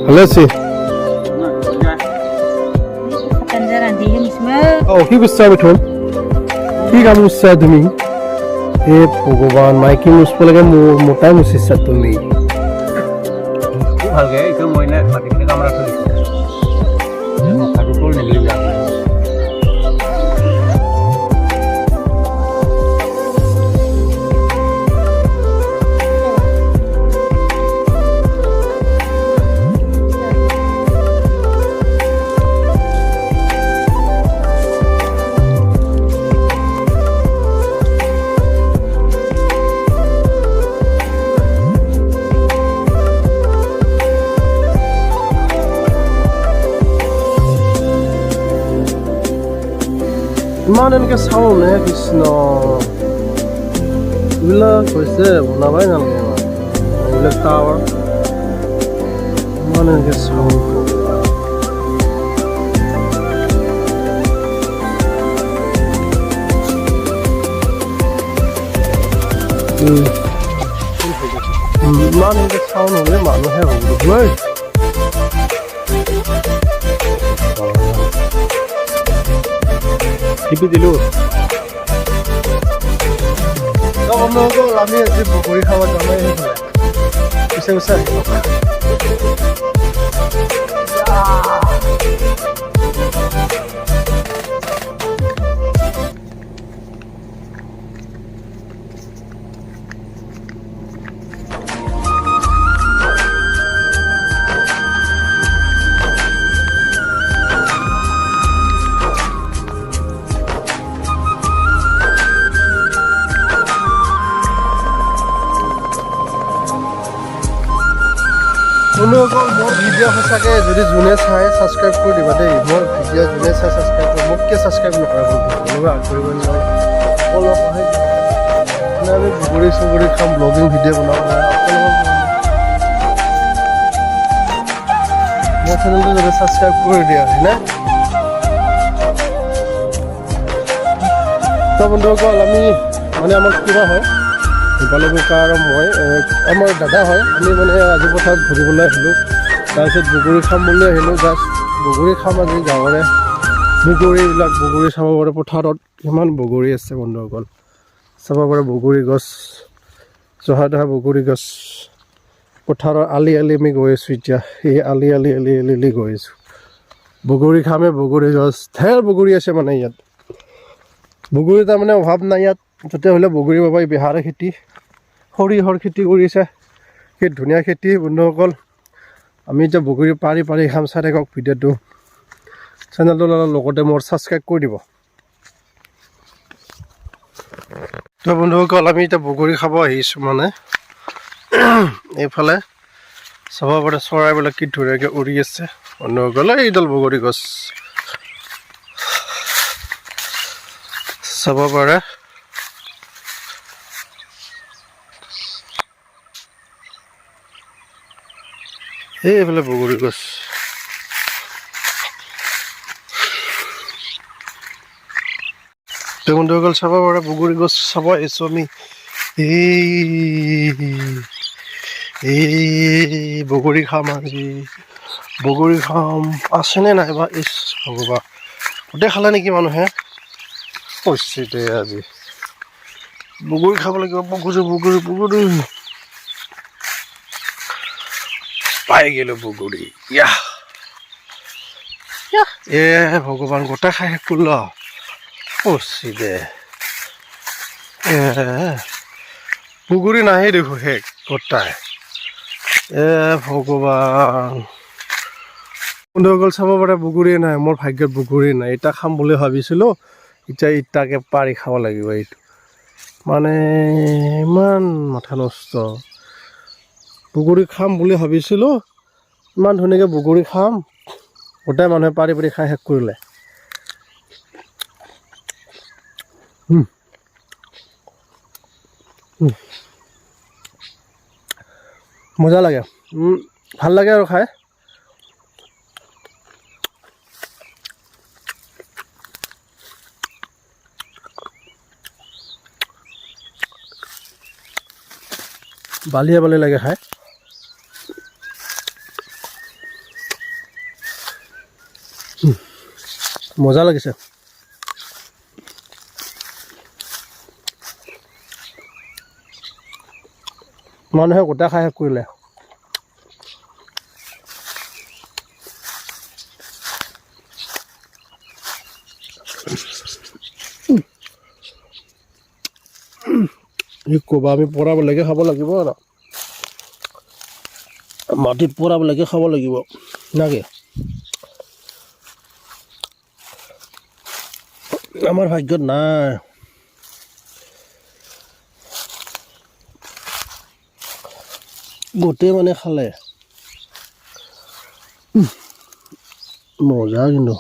ভালে আছে। অ, কি কৰিছা মিথুন? কি কাম কৰিছা তুমি? এ ভগৱান, মাইকী মুচিব লাগে, মতাই মুচিছা তুমি। ভালকে এইটো মই নে মাটিখিনি কামৰা থৈ দিছোঁ। মুখাটো নিমিলিব। ইমান এনেকে চাওঁ নে কৃষ্ণ, এইবিলাক হৈছে বনাবাই নালাগে ইমান এইবিলাক টাৱাৰ, ইমান এনেকে চাউণ্ড। ইমান এনেকে চাউণ্ড হ'লে মানুহে হ'ব দেখোন ঐ। টিপি দিলোঁ। তো বন্ধুসকল, আমি আজি বগৰী খাব যাম। সেইফালে পিছে পিছে আহিব। বন্ধুসকল, মোৰ ভিডিঅ' সঁচাকৈ যদি যোনে চাই, ছাবস্ক্ৰাইব কৰি দিবা দেই। মোৰ ভিডিঅ' যোনে চাই, ছাবস্ক্ৰাইব কৰি। মোক কিয় ছাবস্ক্ৰাইব নকৰে বন্ধু? কোনোবা আগবাঢ়িব নোৱাৰে অলপ সহায়। মানে আমি বগৰী চগৰী খাম, ব্লগিং ভিডিঅ' বনাব। আপোনালোকক মোৰ চেনেলটো যদি ছাবস্ক্ৰাইব কৰি দিয়া, হয়নে? তো বন্ধুসকল, আমি মানে আমাৰ খুৰা হয় দীপালী ককা আৰু মই, আমাৰ দাদা হয়। আমি মানে আজি পথাৰত ঘূৰিবলৈ আহিলোঁ। তাৰপিছত বগৰী খাম বুলি আহিলোঁ। জাষ্ট বগৰী খাম আজি। গাঁৱৰে বগৰীবিলাক, বগৰী চাব পাৰে। পথাৰত কিমান বগৰী আছে বন্ধুসকল, চাব পাৰে। বগৰী গছ, জহা দহা বগৰী গছ। পথাৰৰ আলি আলি আমি গৈ আছোঁ এতিয়া। এই আলি আলি আলি আলি আলি গৈ আছোঁ। বগৰী খামে। বগৰী গছ ঢেৰ বগৰী আছে। মানে ইয়াত বগৰী তাৰমানে অভাৱ নাই। ইয়াত য'তে হ'লে বগৰী পাবা। এই বেহাৰে খেতি, সৰিয়হৰ খেতি কৰিছে। কি ধুনীয়া খেতি বন্ধুসকল! আমি এতিয়া বগৰী পাৰি পাৰি খাম। চাই থাকক ভিডিঅ'টো। চেনেলটো লগতে মোৰ ছাবস্ক্ৰাইব কৰি দিব। তো বন্ধুসকল, আমি এতিয়া বগৰী খাব আহিছোঁ। মানে এইফালে চাব পাৰে, চৰাইবিলাক কি ধুনীয়াকৈ উৰি আছে। বন্ধুসকল, এইডাল বগৰী গছ চাব পাৰে। এইফালে বগৰী গছ। তো বন্ধুসকল, চাব পাৰে, বগৰী গছ চাব আহিছোঁ আমি। এই বগৰী খাম আজি, বগৰী খাম। আছেনে নাইবা? ইছ ভগৱান, গোটেই খালে নেকি মানুহে? কৈছে দে, আজি বগৰী খাব লাগিব। বগৰী, বগৰী, বগৰী পাই গ'লো। বগৰী, ইয়া ইয়া, এ ভগৱান, গোটেই খাই শেষ কৰিল। কৈছে দে, এ বগৰী নাহে দেখোঁ শেষ গোটাই। এ ভগৱান! বন্ধুসকল, চাব পাৰে, বগৰীয়ে নাই। মোৰ ভাগ্যত বগৰী নাই। এতিয়া খাম বুলি ভাবিছিলোঁ, এতিয়া ইটাকে পাৰি খাব লাগিব এইটো। মানে ইমান মাথা নষ্ট। বগৰী খাম বুলি ভাবিছিলোঁ, ইমান ধুনীয়াকৈ বগৰী খাম, গোটেই মানুহে পাৰি পাৰি খাই শেষ কৰিলে। মজা লাগে, ভাল লাগে আৰু খাই। বালিয়া বালি লাগে খাই। মজা লাগিছে। মানুহে গোটা খাই শেষ কৰিলে। কি ক'বা, আমি পৰাবলৈকে খাব লাগিব আৰু মাটিত পৰাবলৈকে খাব লাগিব নাকি? আমাৰ ভাগ্যত নাই। গোটেই মানে খালে। মজা কিন্তু।